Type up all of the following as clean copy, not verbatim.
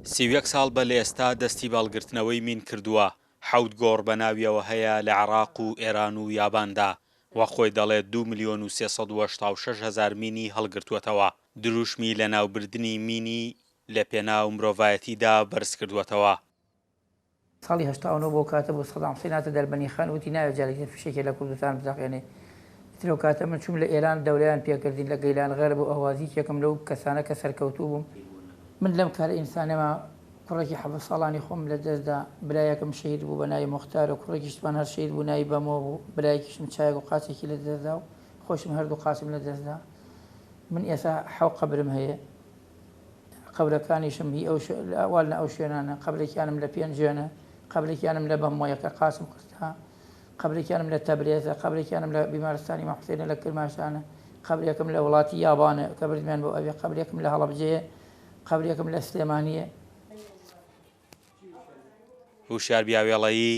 31 ساڵ بەر لە ئێستا دەستی بە هەڵگرتنەوەی مین کردووە، حەوت گۆڕ بە ناویەوە هەیە لە عێراق و ئێران و یاباندا، وەک خۆی دەڵێت 2,386,000 مینی هەڵگرتووەتەوە، دروشمی لەناوبردنی مینی لە پێناو مرۆڤایەتیدا بەرزکردووەتەوە. ساڵی 89 بۆ کاتە بوو سەدام حوسێن هاتە دەربەنیخان وتی ناوێ جارێکی تر فیشەکێ لە کوردستان بتەقێنێ. ئیتر ئەو کاتە من چووم لە ئێران دەورەیان پێکردین لە گەیلان غەرب و ئەهواز یەکێکم لەو کەسانە کە سەرکەوتوو بووم. من لەم کارە ئینسانیەما کوڕێکی 17 ساڵانی خۆم لە دەست دا، برایەکم شەهید بوو بە ناوی موختار و کوڕێکیشمان هەر شەهید بوو ناوی بەمۆ بوو، برایەکیشم چاوێک و قاچێکی لە دەست دا و خۆشم هەردوو قاچم لە دەست دا. من ئێستا حەو قەبرم هەیە. قەبرەکانیشم هی ئەو والنە ئەو شوێنانە، قەبرێکیانم لە پێنجوێنە، قەبرێکیانم لە بەمۆیە کە قاچم قرتا، قەبرێکیانم لە تەبرێزە، قەبرێکیانم لە بیمارستانی مام حوسێنە لە کرماشانە، قەبرێکم لە وڵاتی یابانە کە بردمیان بۆ ئەوێ، قەبرێکم لە هەڵەبجەیە، قەبرێکم لە سلێمانییە. هوشیار بیاوێڵەیی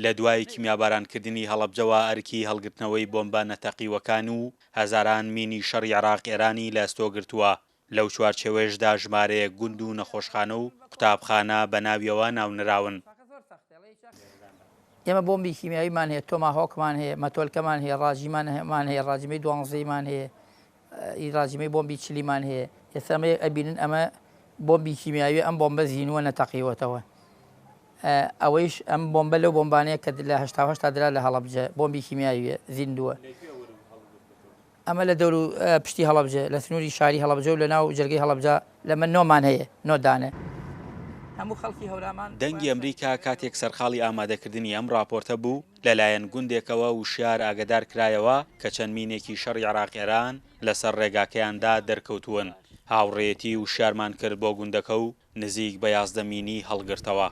لە دوای کیمیابارانکردنی هەڵەبجەوە ئەرکی هەڵگرتنەوەی بۆمبە نەتەقیوەکان و هەزاران مینی شەڕی عێراق ئێرانی لە ئەستۆ گرتووە، لەو چوارچێوەیەشدا ژمارەیەک گوند و نەخۆشخانە و قوتابخانە بە ناویەوە ناونراون. ئێمە بۆمبی کیمیاویمان هەیە، تۆماهۆکمان هەیە، مەتۆلکەمان هەیە، ڕاجیمان هەیە، ڕاجیمەی دوانزەیمان هەیە، ئی ڕاجیمەی بۆمبی چلیمان هەیە. ئێستا ئەمە ئەبینن ئەمە بۆمبی کیمیاویە، ئەم بۆمبە زینووە نەتەقیوەتەوە. ئەوەیش ئەم بۆمبە لەو بۆمبانەیە کە لە 88 تا درا لە هەڵەبجە، بۆمبی کیمیاویە زیندووە. ئەمە لە دەور و پشتی هەڵەبجە، لە سنووری شاری هەڵەبجە و لە ناو جەرگەی هەڵەبجە لەمە نۆمان هەیە، نۆ دانە. هەموو خەڵکی هەورامان. دەنگی ئەمریکا کاتێک سەرقاڵی ئامادەکردنی ئەم ڕاپۆرتە بوو، لەلایەن گوندێکەوە وشیار ئاگەدار کرایەوە کە چەند مینێکی شەڕی عێراق-ئێران لەسەر ڕێگاکەیاندا دەرکەوتوون. هاوڕێیەتی وشیارمان کرد بۆ گوندەکە و نزیک بە 11 مینی هەڵگرتەوە.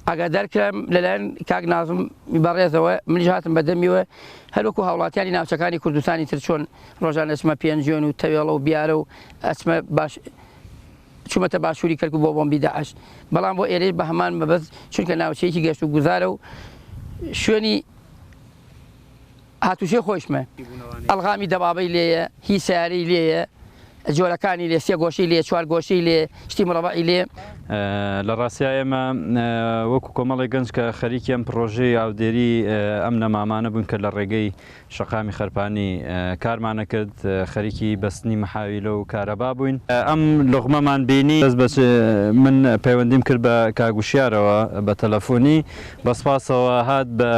ئاگادار کرام لەلایەن کاک نازم بەڕێزەوە، منیش هاتم بە دەمیەوە، هەروەکو هاوڵاتیانی ناوچەکانی کوردستانی تر چۆن ڕۆژانە ئەچمە پێنجوێن و تەوێڵە و بیارە و ئەچمە باش چوومەتە باشووری کەرکوک بۆ بۆمبی داعش، بەڵام بۆ ئێرەیش بە هەمان مەبەست، چونکە ناوچەیەکی گەشت و گوزارە و شوێنی هاتوچۆی خۆیشمە، ئەلغامی دەبابەی لێیە، هی سەیارەی لێیە، جۆرەکانی لێ، سێ گۆشەی لێ، چوار گۆشەی لێ، شتی مڕەبەعی لێ. لە ڕاستیا ئێمە وەکو کۆمەڵێک گەنج کە خەریکی ئەم پڕۆژەی ئاودێری ئەم نەمامانە بووین کە لە ڕێگەی شەقامی خەرپانی کارمان ئەکرد، خەریکی بەستنی محاویلە و کارەبا بووین. ئەم لوغمەمان بینی، دەست بەچ من پەیوەندیم کرد بە کاک وشیارەوە بە تەلەفۆنی، بە سپاسەوە هات بە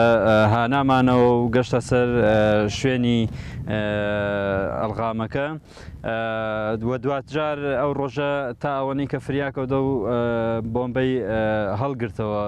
هانامانەوە و گەشتە سەر شوێنی ئەلغامەکە و دواتجار ئەو ڕۆژە تا ئەوەنەی کە فریا کەوت ئەو بۆمبەی هەڵگرتەوە.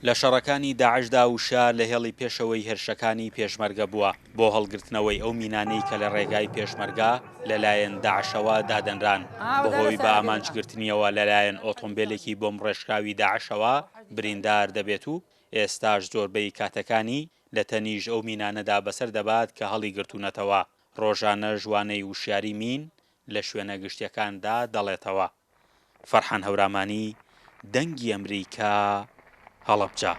لە شەڕەکانی داعشدا وشیار لە هێڵی پێشەوەی هێرشەکانی پێشمەرگە بووە بۆ هەڵگرتنەوەی ئەو مینانەی کە لە ڕێگای پێشمەرگە لەلایەن داعشەوە دادەنران، بەهۆی بە ئامانجگرتنیەوە لەلایەن ئۆتۆمبێلێکی بۆمبڕێژکراوی داعشەوە بریندار دەبێت و ئێستاش زۆربەی کاتەکانی لە تەنیشت ئەو مینانەدا بەسەر دەبات کە هەڵیگرتوونەتەوە، ڕۆژانەش وانەی وشیاری مین لە شوێنە گشتیەکاندا دەڵێتەوە. فەرحان هەورامانی، دەنگی ئەمریکا، هەڵەبجە.